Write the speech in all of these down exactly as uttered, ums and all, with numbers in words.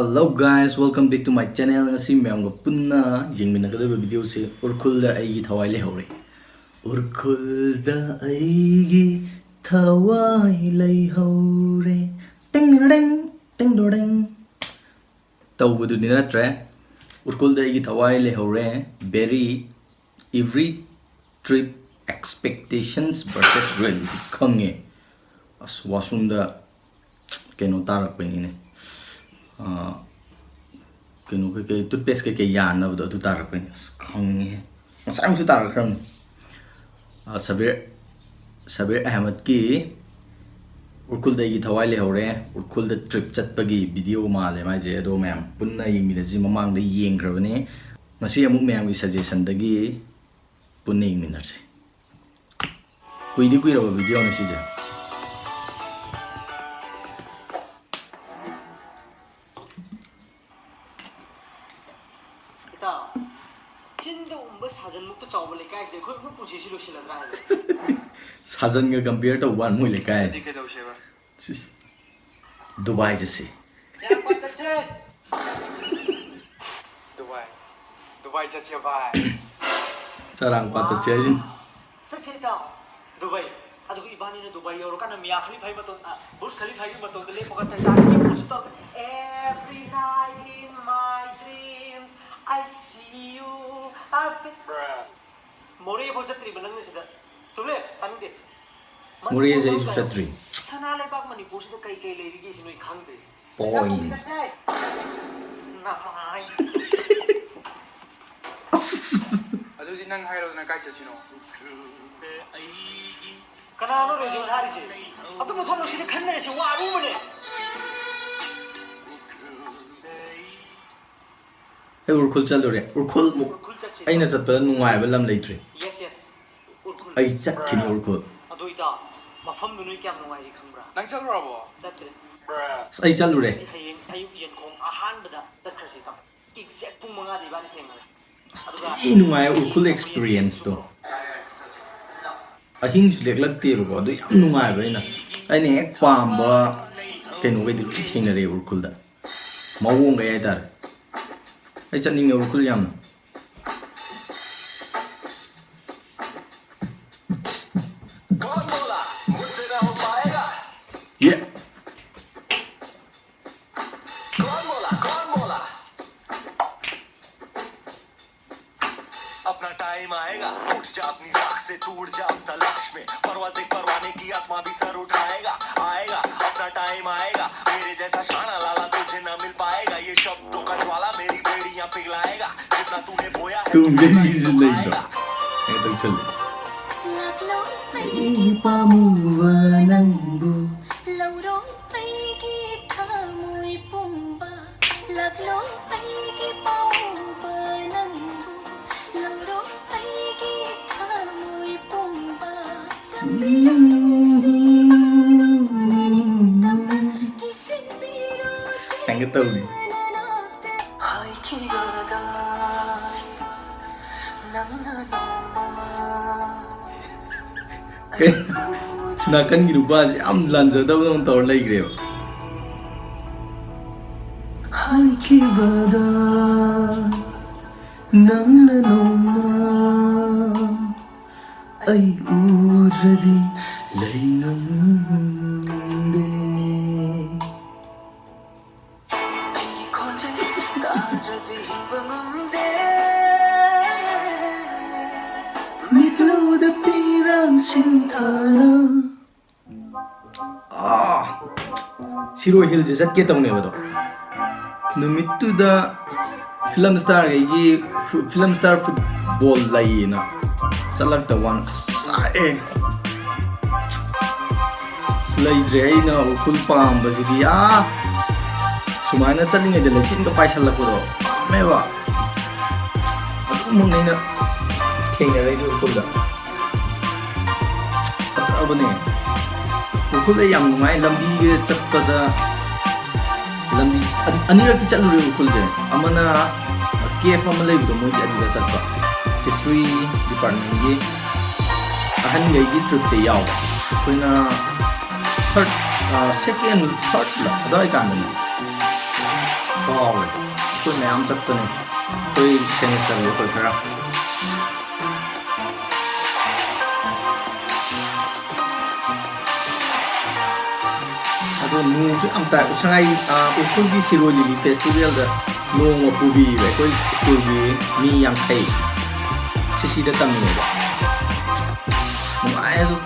Hello guys, welcome back to my channel. ꯉꯁꯤ ꯃꯌꯥꯝꯒ ꯄꯨꯟꯅ ꯌꯦꯡꯃꯤꯟꯅꯒꯗꯧꯔꯤꯕ ꯚꯤꯗꯤꯑꯣꯁꯤ ꯎꯔꯈꯨꯜꯗ ꯑꯩꯒꯤ ꯊꯋꯥꯏ ꯂꯩꯍꯧꯔꯦ꯫ ꯎꯔꯈꯨꯜꯗ ꯑꯩꯒꯤ ꯊꯋꯥꯏ ꯂꯩꯍꯧꯔꯦ꯫ ꯇꯦꯡ ꯇꯦꯡ ꯇꯦꯡ ꯇꯦꯡ ꯇꯧꯕꯗꯨꯗꯤ ꯅꯠꯇ꯭ꯔꯦ꯫ ꯎꯔꯈꯨꯜꯗ ꯑꯩꯒꯤ ꯊꯋꯥꯏ ꯂꯩꯍꯧꯔꯦ꯫ Very every trip expectations versus reality ꯈꯪꯉꯦ꯫ ꯑꯁ, ꯋꯥꯁꯔꯨꯝꯗ ꯀꯩꯅꯣ ꯇꯥꯔꯛꯄꯩꯅꯤꯅꯦ꯫ ꯑꯥ, ꯀꯩꯅꯣ ꯀꯩꯀꯩ, ꯇꯨꯠꯄꯦꯁ ꯀꯩꯀꯩ ꯌꯥꯟꯅꯕꯗꯣ ꯑꯗꯨ ꯇꯥꯔꯛꯄꯩꯅꯦ꯫ ꯑꯁ, ꯈꯪꯉꯦ꯫ ꯉꯁꯥꯏꯃꯨꯛꯁꯨ ꯇꯥꯔꯛꯈ꯭ꯔꯕꯅꯤ꯫ ꯑꯥ, ꯁꯕꯤꯔ, ꯁꯕꯤꯔ ꯑꯍꯃꯗꯀꯤ ꯎꯔꯈꯨꯜꯗ ꯑꯩꯒꯤ ꯊꯋꯥꯏ ꯂꯩꯍꯧꯔꯦ꯫ ꯎꯔꯈꯨꯜꯗ ꯇ꯭ꯔꯤꯞ ꯆꯠꯄꯒꯤ ꯚꯤꯗꯤꯑꯣ ꯃꯥꯜꯂꯦ ꯃꯥꯏꯁꯦ꯫ ꯑꯗꯣ ꯃꯌꯥꯝ ꯄꯨꯟꯅ ꯌꯦꯡꯃꯤꯟꯅꯁꯤ꯫ ꯃꯃꯥꯡꯗ ꯌꯦꯡꯈ꯭ꯔꯕꯅꯦ꯫ ꯉꯁꯤ ꯑꯃꯨꯛ ꯃꯌꯥꯝꯒꯤ ꯁꯖꯦꯁꯟꯗꯒꯤ ꯄꯨꯟꯅ ꯌꯦꯡꯃꯤꯟꯅꯔꯁꯤ꯫ ꯀꯨꯏꯗꯤ ꯀꯨꯏꯔꯕ ꯚꯤꯗꯤꯑꯣꯅꯤ ꯁꯤꯁꯦ꯫ ꯏꯇꯥꯎ, ꯆꯤꯟꯗ ꯎꯝꯕ ꯁꯥꯖꯟꯃꯨꯛꯇ ꯆꯥꯎꯕ ꯂꯩꯀꯥꯏꯁꯤꯗ ꯑꯩꯈꯣꯏ ꯑꯃꯨꯛ ꯄꯨꯟꯁꯤꯁꯤ ꯂꯣꯏꯁꯤꯜꯂꯗ꯭ꯔꯥ ꯍꯥꯏꯕ? ꯁꯥꯖꯟꯒ ꯀꯝꯄꯤꯌꯔ ꯇꯧꯕ ꯋꯥꯅꯤ ꯃꯣꯏ ꯂꯩꯀꯥꯏ꯫ ꯑꯗꯨꯗꯤ ꯀꯩꯗꯧꯁꯦꯕ? ꯁꯤꯁ꯫ ꯗꯨꯕꯥꯏ ꯆꯠꯁꯤ꯫ ꯆꯦꯔꯥꯄꯨꯟ ꯆꯠꯁꯦ꯫ ꯗꯨꯕꯥꯏ꯫ ꯗꯨꯕꯥꯏ ꯆꯠꯁꯦ ꯚꯥꯏ꯫ ꯆꯔꯥꯡꯄꯥꯠ ꯆꯠꯁꯦ ꯍꯥꯏꯁꯤꯅꯤ꯫ ꯆꯠꯁꯦ ꯏꯇꯥꯎ꯫ ꯗꯨꯕꯥꯏ꯫ ꯑꯗꯨꯒ ꯏꯕꯥꯅꯤꯅ ꯗꯨꯕꯥꯏ ꯌꯧꯔꯀꯥꯟꯗ ꯃꯤꯌꯥ ꯈꯂꯤꯐꯥꯏ ꯃꯇꯣꯟ, ꯑ, ꯕꯨꯔꯖ ꯈꯂꯤꯐꯥꯏꯒꯤ ꯃꯇꯣꯟꯗ ꯂꯦꯞꯄꯒ ꯇꯥꯏꯇꯥꯅꯤꯛ ꯌꯦꯡꯕꯁꯨ ꯇꯧ꯫ Every night in my dreams, I see you, I feel. ꯃꯣꯔꯦꯐꯥꯎ ꯆꯠꯇ꯭ꯔꯤꯕ ꯅꯪꯅ ꯁꯤꯗ꯫ ꯆꯨꯝꯂꯦ, ꯇꯥꯅꯤꯡꯗꯦ꯫ ꯃꯣꯔꯦꯁꯦ ꯑꯩꯁꯨ ꯆꯠꯇ꯭ꯔꯤ꯫ ꯁꯅꯥ ꯂꯩꯕꯥꯛ ꯃꯅꯤꯄꯨꯔꯁꯤꯗ ꯀꯩ ꯀꯩ ꯂꯩꯔꯤꯒꯦ ꯁꯤ ꯅꯣꯏ ꯈꯪꯗꯦ꯫ ꯄꯣꯏꯟ꯫ ꯅꯃꯥꯏ꯫ ꯑꯁ꯫ ꯑꯗꯨꯗꯤ ꯅꯪ ꯍꯥꯏꯔꯣꯗꯅ ꯀꯥꯏ ꯆꯠꯁꯤꯅꯣ? ꯀꯅꯥꯅꯣ ꯔꯦꯗꯤꯑꯣ ꯊꯥꯔꯤꯁꯦ? ꯑꯗꯨ ꯃꯊꯣꯡ ꯁꯤꯗ ꯈꯟꯅꯔꯤꯁꯦ ꯋꯥ ꯑꯔꯨꯕꯅꯦ꯫ ꯑꯩ ꯎꯔꯈꯨꯜ ꯆꯠꯂꯨꯔꯦ꯫ ꯎꯔꯈꯨꯜꯃꯨꯛ ꯎꯔꯈꯨꯜ ꯆꯠꯁꯦ꯫ ꯑꯩꯅ ꯆꯠꯄꯗ ꯅꯨꯡꯉꯥꯏꯕ ꯂꯝ ꯂꯩꯇ꯭ꯔꯤ꯫ Yes, yes. ꯎꯔꯈꯨꯜ꯫ ꯑꯩ ꯆꯠꯈꯤꯅꯤ ꯎꯔꯈꯨꯜ꯫ ꯑꯗꯨ ꯏꯇꯥꯎ, ꯃꯐꯝꯗꯨ ꯅꯣꯏ ꯀꯌꯥꯝ ꯅꯨꯡꯉꯥꯏꯔꯤ ꯈꯪꯕ꯭ꯔꯥ? ꯅꯪ ꯆꯠꯂꯨꯔꯕꯣ? ꯆꯠꯇ꯭ꯔꯤ꯫ ꯑꯁ, ꯑꯩ ꯆꯠꯂꯨꯔꯦ꯫ ꯑꯩ ꯍꯌꯦꯡ ꯑꯌꯨꯛ ꯌꯦꯟꯈꯣꯡ ꯑꯍꯥꯟꯕꯗ ꯆꯠꯈ꯭ꯔꯁꯤ ꯏꯇꯥꯎ꯫ Exact ꯄꯨꯡ ꯃꯉꯥꯗ ꯏꯕꯥꯅꯤ ꯊꯦꯡꯅꯔꯁꯤ꯫ ꯑꯁ, ꯑꯗꯨꯒ ꯊꯤ ꯅꯨꯡꯉꯥꯏ ꯎꯔꯈꯨꯜ experience ꯇꯣ꯫ ꯑꯍꯤꯡꯁꯨ ꯂꯦꯛꯂꯛꯇꯦꯕꯀꯣ, ꯑꯗꯨ ꯌꯥꯝ ꯅꯨꯡꯉꯥꯏꯕ꯫ ꯑꯩꯅ, ꯑꯩꯅ ꯍꯦꯛ ꯄꯥꯝꯕ ꯀꯩꯅꯣꯈꯩꯗꯤ ꯂꯣꯏ ꯊꯦꯡꯅꯔꯦ ꯎꯔꯈꯨꯜꯗ꯫ ꯃꯑꯣꯡꯈꯩ ꯍꯥꯏꯇꯥꯔꯦ꯫ ꯑꯩ ꯆꯠꯅꯤꯡꯉꯦ ꯎꯈ꯭ꯔꯨꯜ ꯌꯥꯝꯅ꯫ कौन बोला मुझसे ना हो पाएगा? ये कौन बोला? कौन बोला? अपना टाइम आएगा, उठ जा अपनी राख से, तू उड़ जा अब तलाश में। परवाज देख परवाने की आसमां भी सर उठाएगा। आएगा, अपना टाइम आएगा, मेरे जैसा शाना लाला तुझे ना मिल पाएगा। ये शब्दों का ज्वाला मेरी बेड़ियां पिघलाएगा। जितना तूने बोया है, तुम उतना कैसी ही चीज नहीं उखाएगा। तो। ꯁꯨꯃꯥꯏꯅ ꯇꯧꯁꯜꯂꯦ꯫ ꯑꯩꯒꯤ ꯄꯥꯝꯃꯨꯕ ꯅꯪꯕꯨ ꯂꯧꯔꯣ ꯑꯩꯒꯤ ꯊꯃꯣꯏ ꯄꯨꯝꯕ ꯂꯥꯛꯂꯣ ꯑꯩꯒꯤ ꯄꯥꯝꯃꯨꯕ ꯅꯪꯕꯨ ꯂꯧꯔꯣ ꯑꯩꯒꯤ ꯊꯃꯣꯏ ꯄꯨꯝꯕ ꯇꯝꯕꯤꯌꯨ ꯅꯨꯡꯁꯤꯅ ꯅꯪꯅ ꯀꯤꯁꯤꯟꯕꯤꯔꯣ ꯁꯨꯃꯥꯏꯅ ꯇꯧꯅꯤ꯫ ꯍꯥꯏꯈꯤꯕꯗ ꯅꯪꯅ ꯅꯣꯡꯃ ꯀꯩ? ꯅꯥꯀꯟꯒꯤ ꯅꯨꯄꯥꯁꯦ ꯌꯥꯝ ꯂꯥꯟꯖꯗꯕꯗꯧꯅ ꯇꯧꯔ ꯂꯩꯈ꯭ꯔꯦꯕ꯫ ꯍꯥꯏꯈꯤꯕꯗ ꯅꯪꯅ ꯅꯣꯡꯃ ꯑꯩ ꯎꯗ꯭ꯔꯗꯤ ꯂꯩ ꯉꯝꯗꯦ꯫ ꯑꯩꯒꯤ ꯈꯣꯟꯖꯦꯜ ꯇꯥꯗ꯭ꯔꯗꯤ ꯍꯤꯡꯕ ꯉꯝꯗꯦ꯫ ꯃꯤꯠꯂꯨꯗ ꯄꯤꯔꯥꯡ ꯁꯤꯟꯊꯥꯅ ꯑꯥ, ꯁꯤꯔꯣꯏ ꯍꯤꯜꯁꯦ ꯆꯠꯀꯦ ꯇꯧꯅꯦꯕ ꯑꯗꯣ, ꯅꯨꯃꯤꯠꯇꯨꯗ ꯐꯤꯂꯝ ꯁ꯭ꯇꯥꯔꯈꯩꯒꯤ ꯐꯨ- ꯐꯤꯂꯝ ꯁ꯭ꯇꯥꯔ ꯐꯨꯠꯕꯣꯜ ꯂꯩꯌꯦꯅ ꯆꯠꯂꯛꯇꯕ ꯋꯥꯅꯤ꯫ ꯑꯁ, ꯆꯥꯛꯑꯦ꯫ ꯑꯁ, ꯂꯩꯇ꯭ꯔꯦ꯫ ꯑꯩꯅ ꯎꯈ꯭ꯔꯨꯜ ꯄꯥꯝꯕꯁꯤꯗꯤ, ꯑꯥ, ꯁꯨꯃꯥꯏꯅ ꯆꯠꯂꯤꯉꯩꯗ ꯂꯩꯆꯤꯟꯒ ꯄꯥꯏꯁꯜꯂꯛꯄꯗꯣ ꯄꯥꯝꯃꯦꯕ꯫ ꯑꯗꯨꯒꯨꯝꯕꯅꯦ ꯑꯩꯅ ꯊꯦꯡꯅꯔꯛꯏꯁꯦ ꯎꯈ꯭ꯔꯨꯜꯗ꯫ ꯐꯖꯕꯅꯦ꯫ ꯎꯈ꯭ꯔꯨꯜꯗ ꯌꯥꯝ ꯅꯨꯡꯉꯥꯏ꯫ ꯂꯝꯕꯤꯒ ꯆꯠꯄꯗ, ꯂꯝꯕꯤ ꯑ- ꯑꯅꯤꯔꯛꯇꯤ ꯆꯠꯂꯨꯔꯦ ꯎꯈ꯭ꯔꯨꯜꯁꯦ꯫ ꯑꯃꯅ ꯀꯦꯐ ꯑꯃ ꯂꯩꯕꯗꯣ, ꯃꯣꯏꯒꯤ ꯑꯗꯨꯗ ꯆꯠꯄ, ꯍꯤꯁꯇ꯭ꯔꯤ ꯗꯤꯄꯥꯔꯠꯃꯦꯟꯒꯤ ꯑꯍꯟꯈꯩꯒꯤ ꯇ꯭ꯔꯤꯞꯇ ꯌꯥꯎꯕ꯫ ꯑꯩꯈꯣꯏꯅ ꯊꯥꯔꯠ, ꯁꯦꯀꯦꯟ, ꯊꯥꯔꯠ ꯑꯗꯨꯋꯥꯏ ꯀꯥꯟꯗꯅꯤ꯫ ꯀꯥꯎꯔꯦ꯫ ꯑꯩꯈꯣꯏ ꯃꯌꯥꯝ ꯆꯠꯄꯅꯦ, ꯑꯩꯈꯣꯏ ꯁꯦꯃꯤꯁꯇꯔꯒꯤ ꯑꯩꯈꯣꯏ ꯈꯔ꯫ ꯑꯗꯣ ꯅꯣꯡꯁꯨ ꯌꯥꯝ ꯇꯥꯏ꯫ ꯁꯉꯥꯏ, ꯑ, ꯎꯈ꯭ꯔꯨꯜꯒꯤ ꯁꯤꯔꯣꯏ ꯂꯤꯂꯤ ꯐꯦꯁꯇꯤꯚꯦꯜꯗ ꯅꯣꯡꯃ ꯄꯨꯕꯤꯌꯦꯕ ꯑꯩꯈꯣꯏ ꯁ꯭ꯀꯨꯜꯒꯤ ꯃꯤ ꯌꯥꯡꯈꯩ꯫ ꯁꯤꯁꯤꯗ ꯇꯝꯃꯤꯅꯦꯕ꯫ ꯅꯨꯡꯉꯥꯏ ꯑꯗꯨꯝ꯫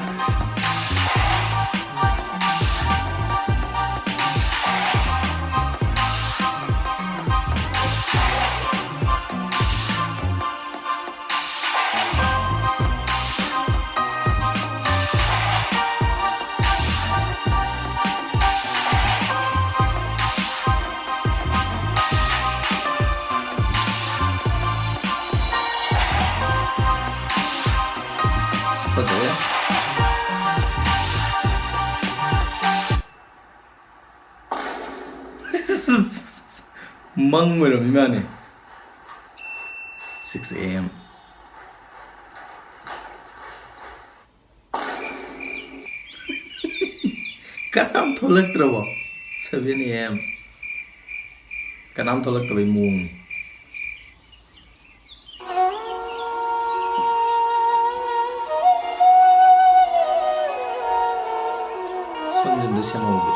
ꯐꯖꯩꯌꯦ꯫ ꯃꯪ ꯑꯣꯏꯔꯝꯃꯤ ꯃꯥꯅꯦ꯫ Six A M꯫ ꯀꯅꯥꯝ ꯊꯣꯛꯂꯛꯇ꯭ꯔꯕꯣ? Seven A M꯫ ꯀꯅꯥꯝ ꯊꯣꯛꯂꯛꯇꯕꯩ ꯃꯑꯣꯡꯅꯤ꯫ ꯁꯣꯝꯁꯤꯗ ꯁꯦꯝꯍꯧꯒꯦ꯫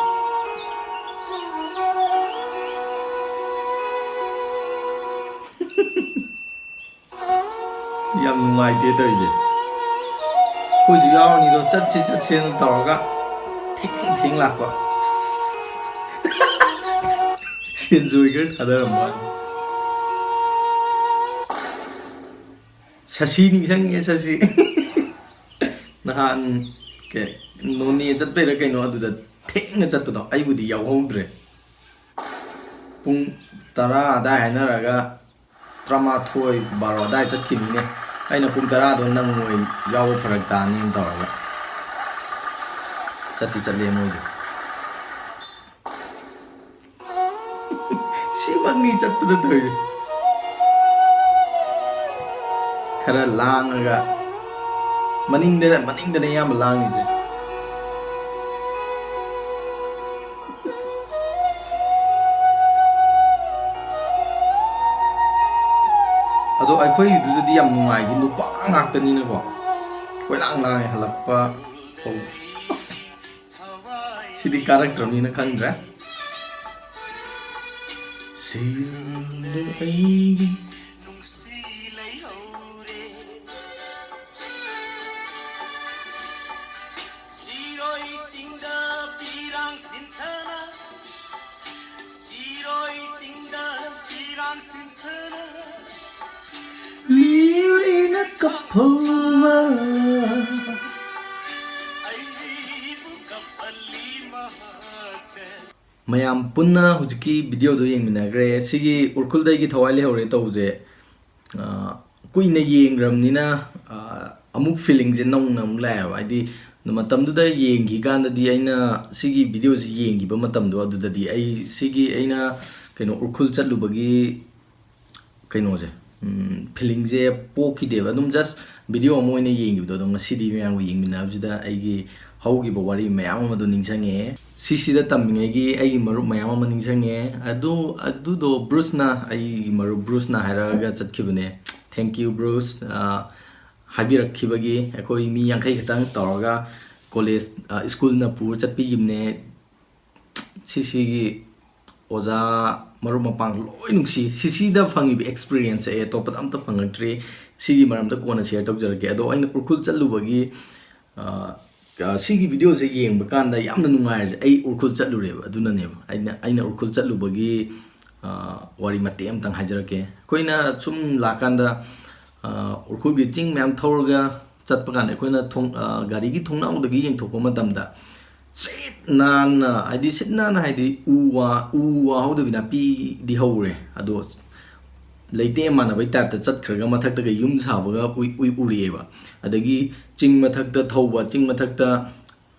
ꯌꯥꯝ ꯅꯨꯡꯉꯥꯏꯇꯦ ꯇꯧꯔꯤꯁꯦ꯫ ꯑꯩꯈꯣꯏꯁꯨ ꯌꯥꯎꯔꯅꯤꯗꯣ, ꯆꯠꯁꯤ ꯆꯠꯁꯦꯅ ꯇꯧꯔꯒ ꯊꯦꯡ ꯊꯦꯡ ꯂꯥꯛꯄ꯫ ꯁꯦꯟꯖꯣꯏ ꯈꯔ ꯊꯥꯗꯔꯝꯕ ꯋꯥꯅꯤ꯫ ꯁꯁꯤ ꯅꯤꯡꯁꯤꯡꯉꯦ, ꯁꯁꯤ꯫ ꯅꯍꯥꯟ ꯀꯩ, ꯅꯣꯅꯦ ꯆꯠꯄꯩꯔꯥ ꯀꯩꯅꯣ, ꯑꯗꯨꯗ ꯊꯦꯡꯅ ꯆꯠꯄꯗꯣ, ꯑꯩꯕꯨꯗꯤ ꯌꯥꯎꯍꯧꯗ꯭ꯔꯦ꯫ ꯄꯨꯡ ꯇꯔꯥ ꯑꯗꯥꯏ ꯍꯥꯏꯅꯔꯒ ꯇꯔꯥꯃꯥꯊꯣꯏ, ꯕꯥꯔꯣ ꯑꯗꯥꯏ ꯆꯠꯈꯤꯕꯅꯤꯅꯦ꯫ ꯑꯩꯅ ꯄꯨꯡ ꯇꯔꯥꯗꯣ ꯅꯪꯉꯣꯏ, ꯌꯥꯎꯕ ꯐꯔꯛ ꯇꯥꯅꯤꯅ ꯇꯧꯔꯒ ꯆꯠꯇꯤ ꯆꯠꯂꯦ ꯃꯣꯏꯁꯦ꯫ ꯁꯤꯃꯛꯅꯤ ꯆꯠꯄꯗ ꯇꯧꯔꯤꯁꯦ꯫ ꯈꯔ ꯂꯥꯡꯉꯒ ꯃꯅꯤꯡꯗ, ꯃꯅꯤꯡꯗꯅꯦ ꯑꯌꯥꯝꯕ ꯂꯥꯡꯉꯤꯁꯦ꯫ ꯑꯗꯣ ꯑꯩꯈꯣꯏꯒꯤꯗꯨꯗꯗꯤ ꯌꯥꯝ ꯅꯨꯡꯉꯥꯏꯈꯤ, ꯅꯨꯄꯥ ꯉꯥꯛꯇꯅꯤꯅꯀꯣ꯫ ꯀꯣꯏꯂꯥꯡ ꯂꯥꯡꯉꯦ ꯍꯜꯂꯛꯄ ꯐꯥꯎ꯫ ꯑꯁ, ꯁꯤꯗꯤ ꯀꯥꯔꯛꯇ꯭ꯔꯕꯅꯤꯅ ꯈꯪꯗ꯭ꯔꯦ꯫ ꯁꯤꯔꯦ ꯑꯩꯒꯤ ꯁꯤꯔꯣꯏ ꯆꯤꯡꯗ ꯄꯤꯔꯥꯡ ꯁꯤꯟꯊꯅ, ꯁꯤꯔꯣꯏ ꯆꯤꯡꯗ ꯄꯤꯔꯥꯡ ꯁꯤꯟꯊꯅ, ꯂꯤꯔꯤꯅ ꯀꯞꯐꯧꯕ꯫ ꯑꯩꯕꯨ ꯀꯞꯍꯜꯂꯤ ꯃꯍꯥꯛꯅ꯫ ꯃꯌꯥꯝ ꯄꯨꯟꯅ ꯍꯧꯖꯤꯛꯀꯤ ꯚꯤꯗꯤꯑꯣꯗꯣ ꯌꯦꯡꯃꯤꯟꯅꯈ꯭ꯔꯦ꯫ ꯁꯤꯒꯤ ꯎꯔꯈꯨꯜꯗ ꯑꯩꯒꯤ ꯊꯋꯥꯏ ꯂꯩꯍꯧꯔꯦ ꯇꯧꯕꯁꯦ, ꯑ, ꯀꯨꯏꯅ ꯌꯦꯡꯈ꯭ꯔꯕꯅꯤꯅ, ꯑ, ꯑꯃꯨꯛ ꯐꯤꯂꯤꯡꯁꯦ ꯅꯧꯅ ꯑꯃꯨꯛ ꯂꯥꯛꯑꯦꯕ꯫ ꯍꯥꯏꯗꯤ ꯃꯇꯝꯗꯨꯗ ꯌꯦꯡꯈꯤ ꯀꯥꯟꯗꯗꯤ, ꯑꯩꯅ ꯁꯤꯒꯤ ꯚꯤꯗꯤꯑꯣꯁꯤ ꯌꯦꯡꯈꯤꯕ ꯃꯇꯝꯗꯣ, ꯑꯗꯨꯗꯗꯤ ꯑꯩ ꯁꯤꯒꯤ ꯑꯩꯅ ꯀꯩꯅꯣ ꯎꯔꯈꯨꯜ ꯆꯠꯂꯨꯕꯒꯤ ꯀꯩꯅꯣꯁꯦ, ꯎꯝ, ꯐꯤꯂꯤꯡꯁꯦ ꯄꯣꯛꯈꯤꯗꯦꯕ꯫ ꯑꯗꯨꯝ just ꯚꯤꯗꯤꯑꯣ ꯑꯃ ꯑꯣꯏꯅ ꯌꯦꯡꯈꯤꯕꯗꯣ, ꯑꯗꯣ ꯉꯁꯤꯗꯤ ꯃꯌꯥꯝꯒ ꯌꯦꯡꯃꯤꯟꯅꯕꯁꯤꯗ ꯑꯩꯒꯤ ꯍꯧꯈꯤꯕ ꯋꯥꯔꯤ ꯃꯌꯥꯝ ꯑꯃꯗꯣ ꯅꯤꯡꯁꯤꯡꯉꯛꯑꯦ꯫ ꯁꯤꯁꯤꯗ ꯇꯝꯃꯤꯉꯩꯒꯤ ꯑꯩꯒꯤ ꯃꯔꯨꯞ ꯃꯌꯥꯝ ꯑꯃ ꯅꯤꯡꯁꯤꯡꯉꯦ꯫ ꯑꯗꯨ, ꯑꯗꯨꯗꯣ ꯕ꯭ꯔꯨꯁꯅ, ꯑꯩꯒꯤ ꯃꯔꯨꯞ ꯕ꯭ꯔꯨꯁꯅ ꯍꯥꯏꯔꯛꯑꯒ ꯆꯠꯈꯤꯕꯅꯦ꯫ Thank you, brush. ꯑ, ꯍꯥꯏꯕꯤꯔꯛꯈꯤꯕꯒꯤ꯫ ꯑꯩꯈꯣꯏ ꯃꯤ ꯌꯥꯡꯈꯩ ꯈꯛꯇꯪ ꯇꯧꯔꯒ ꯀꯣꯂꯦꯖ, ꯑ, ꯁ꯭ꯀꯨꯜꯅ ꯄꯨꯔ ꯆꯠꯄꯤꯈꯤꯕꯅꯦ꯫ ꯁꯤꯁꯤꯒꯤ ꯑꯣꯖꯥ ꯃꯔꯨꯞ ꯃꯄꯥꯡ ꯂꯣꯏ ꯅꯨꯡꯁꯤ꯫ ꯁꯤꯁꯤꯗ ꯐꯪꯉꯤꯕ ꯑꯦꯛꯁꯄꯤꯔꯤꯌꯦꯟꯁꯁꯦ ꯑꯩ ꯑꯇꯣꯞꯄꯗ ꯑꯝꯇ ꯐꯪꯉꯛꯇ꯭ꯔꯤ꯫ ꯁꯤꯒꯤ ꯃꯔꯝꯗ ꯀꯣꯟꯅ ꯁꯤꯌꯔ ꯇꯧꯖꯔꯛꯀꯦ꯫ ꯑꯗꯣ ꯑꯩꯅ ꯎꯔꯈꯨꯜ ꯆꯠꯂꯨꯕꯒꯤ, ꯑ, ꯑ, ꯁꯤꯒꯤ ꯚꯤꯗꯤꯑꯣꯁꯦ ꯌꯦꯡꯕ ꯀꯥꯟꯗ ꯌꯥꯝꯅ ꯅꯨꯡꯉꯥꯏꯔꯤꯁꯦ ꯑꯩ ꯎꯔꯈꯨꯜ ꯆꯠꯂꯨꯔꯦꯕ꯫ ꯑꯗꯨꯅꯅꯦꯕ ꯑꯩꯅ, ꯑꯩꯅ ꯎꯔꯈꯨꯜ ꯆꯠꯂꯨꯕꯒꯤ, ꯑ, ꯋꯥꯔꯤ ꯃꯇꯦꯛ ꯑꯃꯇꯪ ꯍꯥꯏꯖꯔꯛꯀꯦ꯫ ꯑꯩꯈꯣꯏꯅ ꯁꯨꯝ ꯂꯥꯛꯀꯥꯟꯗ, ꯑ, ꯎꯔꯈꯨꯜꯒꯤ ꯆꯤꯡ ꯃꯌꯥꯝ ꯊꯧꯔꯒ ꯆꯠꯄ ꯀꯥꯟꯗ ꯑꯩꯈꯣꯏꯅ ꯊꯣꯡ-, ꯑ, ꯒꯥꯔꯤꯒꯤ ꯊꯣꯡꯅꯥꯎꯗꯒꯤ ꯌꯦꯡꯊꯣꯛꯄ ꯃꯇꯝꯗ ꯁꯤꯠ ꯅꯥꯟꯅ, ꯍꯥꯏꯗꯤ ꯁꯤꯠ ꯅꯥꯟꯅ ꯍꯥꯏꯗꯤ ꯎ ꯋꯥ, ꯎ ꯋꯥ ꯍꯧꯗꯕꯤ ꯅꯥꯄꯤꯗꯤ ꯍꯧꯔꯦ, ꯑꯗꯣ ꯂꯩꯇꯦ ꯃꯥꯟꯅꯕꯩ ꯇꯥꯏꯞꯇ ꯆꯠꯈ꯭ꯔꯒ ꯃꯊꯛꯇꯒ ꯌꯨꯝ ꯁꯥꯕꯒ ꯎꯏ-, ꯎꯏ-, ꯎꯔꯛꯑꯦꯕ꯫ ꯑꯗꯒꯤ ꯆꯤꯡ ꯃꯊꯛꯇ ꯊꯧꯕ, ꯆꯤꯡ ꯃꯊꯛꯇ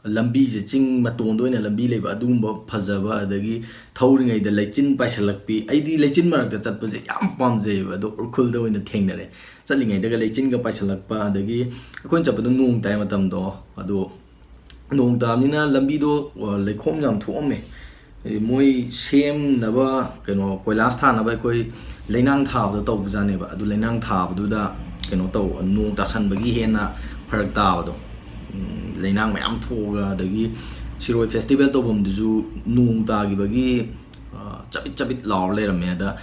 ꯂꯝꯕꯤꯁꯦ, ꯆꯤꯡ ꯃꯇꯣꯟꯗ ꯑꯣꯏꯅ ꯂꯝꯕꯤ ꯂꯩꯕ, ꯑꯗꯨꯒꯨꯝꯕ ꯐꯖꯕ, ꯑꯗꯒꯤ ꯊꯧꯔꯤꯉꯩꯗ ꯂꯩꯆꯤꯟ ꯄꯥꯏꯁꯤꯜꯂꯛꯄꯤ꯫ ꯑꯩꯗꯤ ꯂꯩꯆꯤꯟ ꯃꯔꯛꯇ ꯆꯠꯄꯁꯦ ꯌꯥꯝ ꯄꯥꯝꯖꯩꯌꯦꯕ, ꯑꯗꯣ ꯎꯔꯈꯨꯜꯗ ꯑꯣꯏꯅ ꯊꯦꯡꯅꯔꯦ꯫ ꯆꯠꯂꯤꯉꯩꯗꯒ ꯂꯩꯆꯤꯟꯒ ꯄꯥꯏꯁꯤꯜꯂꯛꯄ, ꯑꯗꯒꯤ ꯑꯩꯈꯣꯏꯅ ꯆꯠꯄꯗꯣ ꯅꯣꯡ ꯇꯥꯏ ꯃꯇꯝꯗꯣ, ꯑꯗꯣ ꯅꯣꯡ ꯇꯥꯕꯅꯤꯅ ꯂꯝꯕꯤꯗꯣ, ꯑ, ꯂꯩꯈꯣꯝ ꯌꯥꯝ ꯊꯣꯛꯑꯝꯃꯦ꯫ ꯍꯥꯏꯗꯤ ꯃꯣꯏ ꯁꯦꯝꯅꯕ, ꯀꯩꯅꯣ, ꯀꯣꯏꯂꯥꯁ ꯊꯥꯅꯕ ꯑꯩꯈꯣꯏ ꯂꯩꯅꯥꯡ ꯊꯥꯕꯗꯣ ꯇꯧꯕꯖꯥꯠꯅꯦꯕ꯫ ꯑꯗꯨ ꯂꯩꯅꯥꯡ ꯊꯥꯕꯗꯨꯗ, ꯀꯩꯅꯣ ꯇꯧ, ꯅꯣꯡ ꯇꯥꯁꯟꯕꯒꯤ ꯍꯦꯟꯅ ꯐꯔꯛ ꯇꯥꯕꯗꯣ꯫ ꯎꯝ, ꯂꯩꯅꯥꯡ ꯃꯌꯥꯝ ꯊꯣꯛꯑꯒ, ꯑꯗꯒꯤ ꯁꯤꯔꯣꯏ ꯐꯦꯁꯇꯤꯚꯦꯜ ꯇꯧꯐꯝꯗꯨꯁꯨ ꯅꯣꯡ ꯇꯥꯈꯤꯕꯒꯤ, ꯑ, ꯆꯕꯤꯠ ꯆꯕꯤꯠ ꯂꯥꯎꯔ ꯂꯩꯔꯝꯃꯦ꯫ ꯑꯗ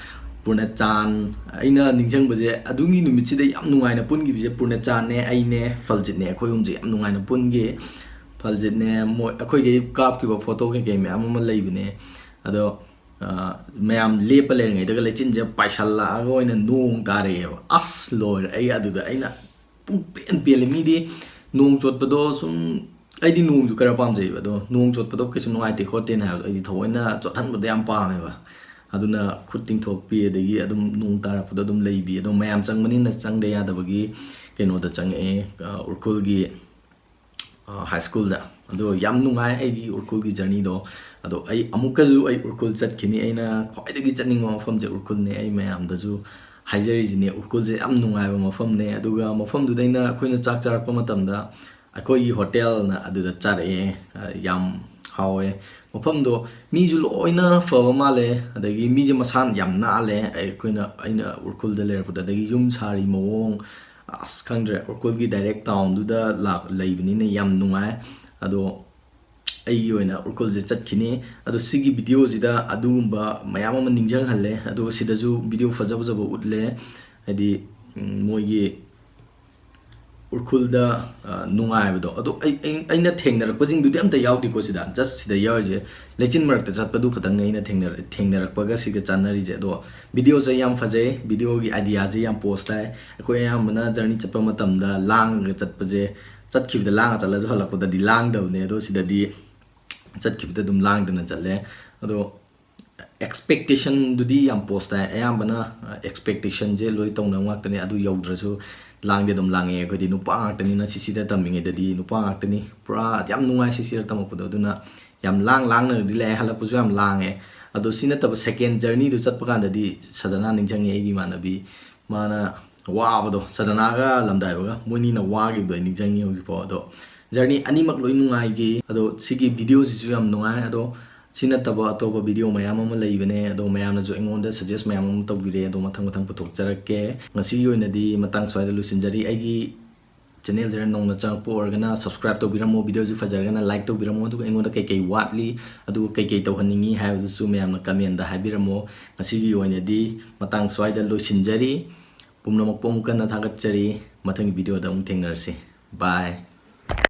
ꯄꯨꯔꯅꯆꯥꯟ, ꯑꯩꯅ ꯅꯤꯡꯁꯤꯡꯕꯁꯦ, ꯑꯗꯨꯒꯤ ꯅꯨꯃꯤꯠꯁꯤꯗ ꯌꯥꯝ ꯅꯨꯡꯉꯥꯏꯅ ꯄꯨꯟꯈꯤꯕꯁꯦ ꯄꯨꯔꯅꯆꯥꯟꯅꯦ, ꯑꯩꯅꯦ, ꯐꯜꯖꯤꯠꯅꯦ, ꯑꯩꯈꯣꯏ ꯑꯍꯨꯝꯁꯦ ꯌꯥꯝ ꯅꯨꯡꯉꯥꯏꯅ ꯄꯨꯟꯈꯤ꯫ ꯐꯜꯖꯤꯠꯅꯦ, ꯃꯣꯏ, ꯑꯩꯈꯣꯏꯒꯤ ꯀꯥꯞꯈꯤꯕ ꯐꯣꯇꯣ ꯀꯩꯀꯩ ꯃꯌꯥꯝ ꯑꯃ ꯂꯩꯕꯅꯦ꯫ ꯑꯗꯣ, ꯑ, ꯃꯌꯥꯝ ꯂꯦꯞꯄ ꯂꯩꯔꯤꯉꯩꯗꯒ ꯂꯩꯆꯤꯟꯁꯦ ꯄꯥꯏꯁꯜꯂꯛꯑꯒ ꯑꯣꯏꯅ ꯅꯣꯡ ꯇꯥꯔꯛꯑꯦꯕ꯫ ꯑꯁ, ꯂꯣꯏꯔꯦ! ꯑꯩ ꯑꯗꯨꯗ ꯑꯩꯅ ꯄꯨꯡ ꯄꯦꯟ ꯄꯦꯜꯂꯦ꯫ ꯃꯤꯗꯤ ꯅꯣꯡ ꯆꯣꯠꯄꯗꯣ ꯁꯨꯝ, ꯑꯩꯗꯤ ꯅꯣꯡꯁꯨ ꯈꯔ ꯄꯥꯝꯖꯩꯕ, ꯑꯗꯣ ꯅꯣꯡ ꯆꯣꯠꯄꯗꯣ ꯀꯩꯁꯨ ꯅꯨꯡꯉꯥꯏꯇꯦ ꯈꯣꯠꯇꯦꯅ ꯍꯥꯏꯕꯗꯣ, ꯑꯩꯗꯤ ꯊꯑꯣꯏꯅ ꯆꯣꯠꯍꯟꯕꯗꯣ ꯌꯥꯝ ꯄꯥꯝꯃꯦꯕ꯫ ꯑꯗꯨꯅ ꯈꯨꯠ ꯇꯤꯡꯊꯣꯛꯄꯤ, ꯑꯗꯒꯤ ꯑꯗꯨꯝ ꯅꯣꯡ ꯇꯥꯔꯛꯄꯗꯣ ꯑꯗꯨꯝ ꯂꯩꯕꯤ꯫ ꯑꯗꯣ ꯃꯌꯥꯝ ꯆꯪꯕꯅꯤꯅ ꯆꯪꯗ ꯌꯥꯗꯕꯒꯤ ꯀꯩꯅꯣꯗ ꯆꯪꯉꯛꯑꯦ, ꯑ, ꯎꯔꯈꯨꯜꯒꯤ, ꯑ, ꯍꯥꯏ ꯁ꯭ꯀꯨꯜꯗ꯫ ꯑꯗꯣ ꯌꯥꯝ ꯅꯨꯡꯉꯥꯏ ꯑꯩꯒꯤ ꯎꯔꯈꯨꯜꯒꯤ ꯖꯔꯅꯤꯗꯣ꯫ ꯑꯗꯣ ꯑꯩ ꯑꯃꯨꯛꯀꯁꯨ ꯑꯩ ꯎꯔꯈꯨꯜ ꯆꯠꯈꯤꯅꯤ꯫ ꯑꯩꯅ ꯈ꯭ꯋꯥꯏꯗꯒꯤ ꯆꯠꯅꯤꯡꯕ ꯃꯐꯝꯁꯦ ꯎꯔꯈꯨꯜꯅꯦ꯫ ꯑꯩ ꯃꯌꯥꯝꯗꯁꯨ ꯍꯥꯏꯖꯔꯤꯁꯤꯅꯦ, ꯎꯔꯈꯨꯜꯁꯦ ꯌꯥꯝ ꯅꯨꯡꯉꯥꯏꯕ ꯃꯐꯝꯅꯦ꯫ ꯑꯗꯨꯒ ꯃꯐꯝꯗꯨꯗ ꯑꯩꯅ, ꯑꯩꯈꯣꯏꯅ ꯆꯥꯛ ꯆꯥꯔꯛꯄ ꯃꯇꯝꯗ ꯑꯩꯈꯣꯏꯒꯤ ꯍꯣꯇꯦꯜꯅ ꯑꯗꯨꯗ ꯆꯥꯔꯛꯑꯦ꯫ ꯑ, ꯌꯥꯝ ꯍꯥꯎꯋꯦ꯫ ꯃꯐꯝꯗꯣ ꯃꯤꯁꯨ ꯂꯣꯏꯅ ꯐꯕ ꯃꯥꯜꯂꯦ, ꯑꯗꯒꯤ ꯃꯤꯁꯦ ꯃꯁꯥꯅ ꯌꯥꯝ ꯅꯥꯜꯂꯦ꯫ ꯑꯩꯈꯣꯏꯅ, ꯑꯩꯅ ꯎꯔꯈꯨꯜꯗ ꯂꯩꯔꯛꯄꯗ, ꯑꯗꯒꯤ ꯌꯨꯝ ꯁꯥꯔꯤ ꯃꯑꯣꯡ, ꯑꯁ, ꯈꯪꯗ꯭ꯔꯦ, ꯎꯔꯈꯨꯜꯒꯤ ꯗꯥꯏꯔꯦꯛ ꯇꯥꯎꯟꯗꯨꯗ ꯂꯥꯛ-, ꯂꯩꯕꯅꯤꯅ ꯌꯥꯝ ꯅꯨꯡꯉꯥꯏ꯫ ꯑꯗꯣ ꯑꯩꯒꯤ ꯑꯣꯏꯅ ꯎꯔꯈꯨꯜꯁꯦ ꯆꯠꯈꯤꯅꯤ꯫ ꯑꯗꯣ ꯁꯤꯒꯤ ꯚꯤꯗꯤꯑꯣꯁꯤꯗ ꯑꯗꯨꯒꯨꯝꯕ ꯃꯌꯥꯝ ꯑꯃ ꯅꯤꯡꯁꯤꯡꯍꯜꯂꯦ꯫ ꯑꯗꯨꯒ ꯁꯤꯗꯁꯨ ꯚꯤꯗꯤꯑꯣ ꯐꯖ ꯐꯖꯕ ꯎꯠꯂꯦ, ꯍꯥꯏꯗꯤ, ꯎꯝ, ꯃꯣꯏꯒꯤ ꯎꯔꯈꯨꯜꯗ, ꯑ, ꯅꯨꯡꯉꯥꯏꯕꯗꯣ꯫ ꯑꯗꯣ ꯑꯩ, ꯑꯩ, ꯑꯩꯅ ꯊꯦꯡꯅꯔꯛꯄꯁꯤꯡꯗꯨꯗꯤ ꯑꯝꯇ ꯌꯥꯎꯗꯦꯀꯣ ꯁꯤꯗ, just ꯁꯤꯗ ꯌꯥꯎꯔꯤꯁꯦ ꯂꯩꯆꯤꯟ ꯃꯔꯛꯇ ꯆꯠꯄꯗꯨ ꯈꯛꯇꯪꯅꯦ ꯑꯩꯅ ꯊꯦꯡꯅꯔ-, ꯊꯦꯡꯅꯔꯛꯄꯒ ꯁꯤꯒ ꯆꯥꯟꯅꯔꯤꯁꯦ꯫ ꯑꯗꯣ ꯚꯤꯗꯤꯑꯣꯁꯦ ꯌꯥꯝ ꯐꯖꯩ, ꯚꯤꯗꯤꯑꯣꯒꯤ ꯑꯥꯏꯗꯤꯌꯥꯁꯦ ꯌꯥꯝ ꯄꯣꯁ ꯇꯥꯏ꯫ ꯑꯩꯈꯣꯏ ꯑꯌꯥꯝꯕꯅ ꯖꯔꯅꯤ ꯆꯠꯄ ꯃꯇꯝꯗ ꯂꯥꯡꯉꯒ ꯆꯠꯄꯁꯦ, ꯆꯠꯈꯤꯕꯗ ꯂꯥꯡꯉ ꯆꯠꯂꯁꯨ ꯍꯜꯂꯛꯄꯗꯗꯤ ꯂꯥꯡꯗꯕꯅꯦ꯫ ꯑꯗꯣ ꯁꯤꯗꯗꯤ ꯆꯠꯈꯤꯕꯗ ꯑꯗꯨꯝ ꯂꯥꯡꯗꯅ ꯆꯠꯂꯦ꯫ ꯑꯗꯣ ꯑꯦꯛꯁꯄꯦꯛꯇꯦꯁꯟꯗꯨꯗꯤ ꯌꯥꯝ ꯄꯣꯁ ꯇꯥꯏ꯫ ꯑꯌꯥꯝꯕꯅ, ꯑ, ꯑꯦꯛꯁꯄꯦꯛꯇꯦꯁꯟꯁꯦ ꯂꯣꯏ ꯇꯧꯅꯕ ꯉꯥꯛꯇꯅꯦ꯫ ꯑꯗꯨ ꯌꯧꯗ꯭ꯔꯁꯨ ꯂꯥꯡꯗꯤ ꯑꯗꯨꯝ ꯂꯥꯡꯉꯦ꯫ ꯑꯩꯈꯣꯏꯗꯤ ꯅꯨꯄꯥ ꯉꯥꯛꯇꯅꯤꯅ, ꯁꯤꯁꯤꯗ ꯇꯝꯃꯤꯉꯩꯗꯗꯤ ꯅꯨꯄꯥ ꯉꯥꯛꯇꯅꯤ꯫ ꯄꯨꯔꯥ ꯌꯥꯝ ꯅꯨꯡꯉꯥꯏ ꯁꯤꯁꯤꯗ ꯇꯝꯃꯛꯄꯗꯣ꯫ ꯑꯗꯨꯅ ꯌꯥꯝ ꯂꯥꯡ ꯂꯥꯡꯅꯗꯤ ꯂꯥꯛꯑꯦ, ꯍꯜꯂꯛꯄꯁꯨ ꯌꯥꯝ ꯂꯥꯡꯉꯦ꯫ ꯑꯗꯣ ꯁꯤ ꯅꯠꯇꯕ ꯁꯦꯀꯦꯟ ꯖꯔꯅꯤꯗꯨ ꯆꯠꯄ ꯀꯥꯟꯗꯗꯤ ꯁꯗꯅꯥ ꯅꯤꯡꯁꯤꯡꯉꯦ, ꯑꯩꯒꯤ ꯏꯃꯥꯟꯅꯕꯤ꯫ ꯃꯥꯅ ꯋꯥꯕꯗꯣ, ꯁꯗꯅꯥꯒ ꯂꯝꯗꯥꯏꯕꯒ ꯃꯣꯏꯅꯤꯅ ꯋꯥꯈꯤꯕꯗꯣ ꯑꯩ ꯅꯤꯡꯁꯤꯡꯉꯤ ꯍꯧꯖꯤꯛꯐꯥꯎ꯫ ꯑꯗꯣ ꯖꯔꯅꯤ ꯑꯅꯤꯃꯛ ꯂꯣꯏ ꯅꯨꯡꯉꯥꯏꯈꯤ꯫ ꯑꯗꯣ ꯁꯤꯒꯤ ꯚꯤꯗꯤꯑꯣꯁꯤꯁꯨ ꯌꯥꯝ ꯅꯨꯡꯉꯥꯏ꯫ ꯑꯗꯣ ꯁꯤ ꯅꯠꯇꯕ ꯑꯇꯣꯞꯄ video ꯃꯌꯥꯝ ꯑꯃ ꯂꯩꯕꯅꯦ, ꯑꯗꯣ ꯃꯌꯥꯝꯅꯁꯨ ꯑꯩꯉꯣꯟꯗ suggest ꯃꯌꯥꯝ ꯑꯃ ꯇꯧꯕꯤꯔꯦ, ꯑꯗꯣ ꯃꯊꯪ ꯃꯊꯪ ꯄꯨꯊꯣꯛꯆꯔꯛꯀꯦ꯫ ꯉꯁꯤꯒꯤ ꯑꯣꯏꯅꯗꯤ ꯃꯇꯥꯡ ꯁ꯭ꯋꯥꯏꯗ ꯂꯣꯏꯁꯤꯟꯖꯔꯤ꯫ ꯑꯩꯒꯤ channelꯁꯤꯗ ꯅꯧꯅ ꯆꯪꯉꯛꯄ ꯑꯣꯏꯔꯒꯅ subscribe ꯇꯧꯕꯤꯔꯝꯃꯣ, videoꯁꯤ ꯐꯖꯔꯒꯅ like ꯇꯧꯕꯤꯔꯝꯃꯣ, ꯑꯗꯨꯒ ꯑꯩꯉꯣꯟꯗ ꯀꯩꯀꯩ ꯋꯥꯠꯂꯤ, ꯑꯗꯨꯒ ꯀꯩꯀꯩ ꯇꯧꯍꯟꯅꯤꯡꯉꯤ ꯍꯥꯏꯕꯗꯨꯁꯨ ꯃꯌꯥꯝꯅ commentꯗ ꯍꯥꯏꯕꯤꯔꯝꯃꯣ꯫ ꯉꯁꯤꯒꯤ ꯑꯣꯏꯅꯗꯤ ꯃꯇꯥꯡ ꯁ꯭ꯋꯥꯏꯗ ꯂꯣꯏꯁꯤꯟꯖꯔꯤ꯫ ꯄꯨꯝꯅꯃꯛꯄꯨ ꯑꯃꯨꯛ ꯍꯟꯅ ꯊꯥꯒꯠꯆꯔꯤ꯫ ꯃꯊꯪꯒꯤ videoꯗ ꯑꯃꯨꯛ ꯊꯦꯡꯅꯔꯁꯤ꯫ Bye꯫